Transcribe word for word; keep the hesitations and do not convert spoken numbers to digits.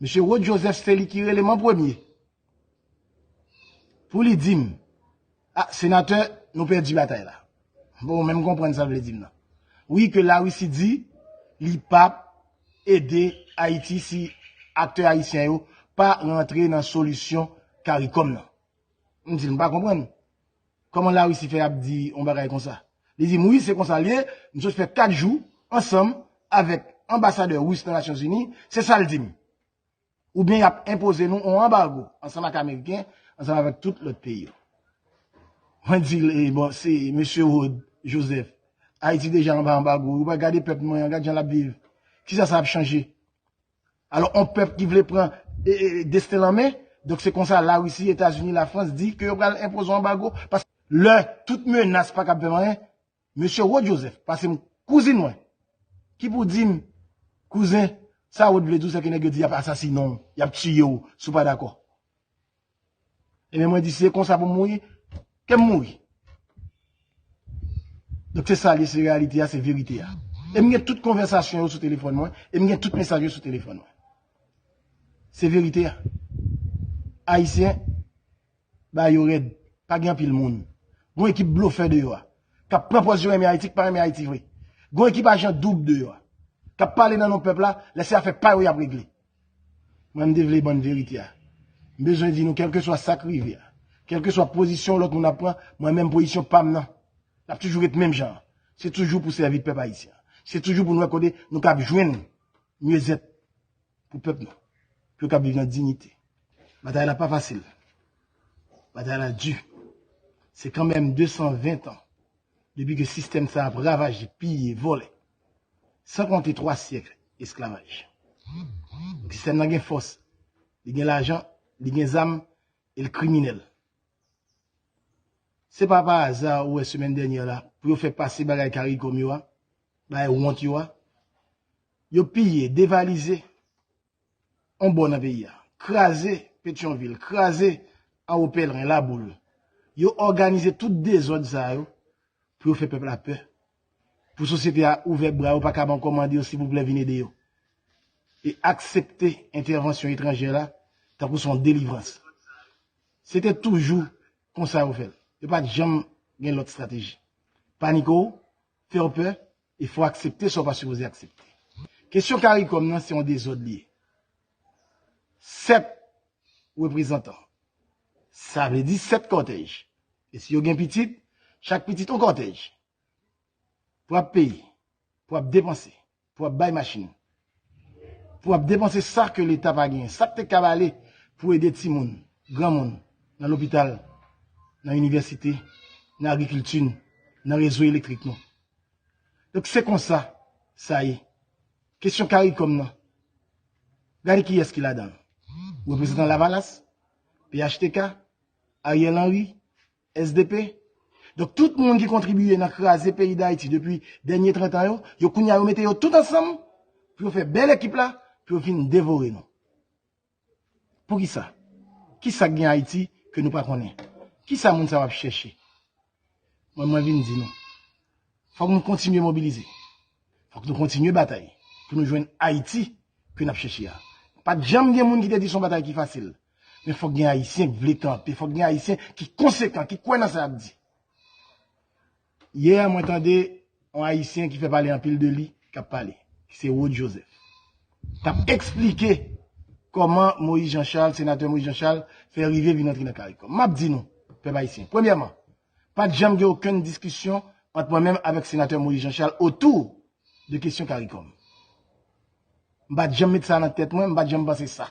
Mesye Rod Joseph se li ki rele m an premye pou li di m, "A, senatè, nou pèdi batay la." Bon, menm konprann sa l vle di m nan. Wi, ke Larisi di li p ap ede Ayiti si aktè ayisyen yo pa rantre nan solisyon CARICOM nan. M di l, "M pa konprann. Kòman Larisi fè ap di yon bagay konsa?" Li di m, "Wi, se konsa l ye. M sot fè kat jou ansanm avèk anbasadè ris nan Nasyonzini." Se sa l di m. Oubyen y ap enpoze nou yon anbago ansanm ak Ameriken, ansanm avèk tout lòt peyi yo. Mwen di l, "E bon, se mesye Rod Joseph. Ayiti deja anba anbago. Ou pa gade pèp mwen an, gad jan l ap viv. Kisa sa ap chanje?" Alò, yon pèp ki vle pran e, e, desten l an men, donk se konsa Larisi, Etazini, Lafrans di ke yo pral enpoze yon anbago, paske lè tout menas pa kab fè m anyen, mesye Rod Joseph, pase m kouzin mwen, ki pou di m, "Kouzen, sa Rod vle di w, se ke nèg yo di y ap asasinen w, y ap tiye w, si w pa dakò." Ebyen, mwen di, "Si se konsa pou m mouri, ke m mouri." Donk, se sa l ye, se reyalite a, se verite a. E m gen tout konvèsasyon yo sou telefòn mwen, e m gen tout mesaj yo sou telefòn mwen. Se verite a. Ayisyen, ba yo rèd, pa gen anpil moun. Gon ekip blofè deyò a, k ap pran pòz yo renmen Ayiti, k pa renmen Ayiti vre. Gon ekip ajan doub deyò a, k ap pale nan non pèp la, lè se afè pa yo y ap regle. Mwen, m te vle ban n verite a. M bezwen di nou, kèlkeswa sa k rive a, kèlkeswa pozisyon lòt moun ap pran, mwen menm pozisyon pa m nan, l ap toujou ret menm jan an. Se toujou pou sèvi pèp ayisyen an. Se toujou pou n wè kote nou kab jwenn myezèt pou pèp nou, pou yo kab viv nan diyite. Batay la pa fasil. Batay la di. Se kanmenm de san ven tan depi ke sistèm sa ap ravaje, piye, vòlè, san konte twa syèk esklavaj. Donk, sistèm nan gen fòs, li gen lajan, li gen zam, e l kriminèl. Se pa pa aza ou wè semèn dènyè la, pou yo fè pase bagay CARICOM yo a, bagay wont yo a, yo piye, devalize yon bò nan peyi a, kraze Petyonvil, kraze Anwo Pèlren, Laboul. Yo òganize tout dezòd sa yo pou yo fè pèp la pè, pou sosyete a ouvè bra yo, pa kab ankò mande yo silvouplè vin ede yo, e aksepte entèvansyon etranjè la tankou se yon delivrans. Se te toujou konsa yo fè l. Yo pa t janm gen lòt estrateji. Panike w, fè w pè, e fè w aksepte sa w pa sipoze aksepte. Kesyon CARICOM nan, se yon dezòd li ye. Sèt reprezantan. Sa vle di sèt kòtèj. E si yo gen pitit, chak pitit yon kòtèj. Pou ap peye, pou ap depanse, pou ap bay machin, pou ap depanse sa ke Leta pa genyen, sa k te kab ale pou ede timoun, granmoun, nan lopital, nan inivèsite, nan agrikilti n, nan rezo elektrik nou. Donk, se konsa sa ye. Kesyon CARICOM nan, gade kiyès ki ladan l. Reprezantan Lavalas, P H T K, Ariel Henry, S D P. Donk, tout moun ki kontribiye nan kraze peyi Dayiti depi dènye trant an yo, yo kounye a yo mete yo tout ansanm pou yo fè bèl ekip la, pou yo vin devore nou. Poukisa? Kisa k gen Ayiti ke nou pa konnen? Kisa moun sa yo ap chèche? Mwen, mwen vin di nou, fòk nou kontinye mobilize. Fòk nou kontinye batay pou nou jwenn Ayiti ke n ap chèche a. Pa t janm gen moun ki te di se yon batay ki fasil. Men fòk gen Ayisyen k vle kanpe, fòk gen Ayisyen ki konsekan, ki kwè nan sa y ap di. Yè, mwen tande yon Ayisyen ki fè pale anpil de li, k ap pale, ki se Rod Joseph. T ap eksplike kòman Moïse Jean Charles, senatè Moïse Jean Charles, fè rive vin antre nan CARICOM. M ap di nou, pèp ayisyen, premyèman, pa t janm gen okenn diskisyon ant mwen menm avèk senatè Moïse Jean Charles otou de kesyon CARICOM. M pa t janm met sa nan tèt mwen, m pa t janm panse sa.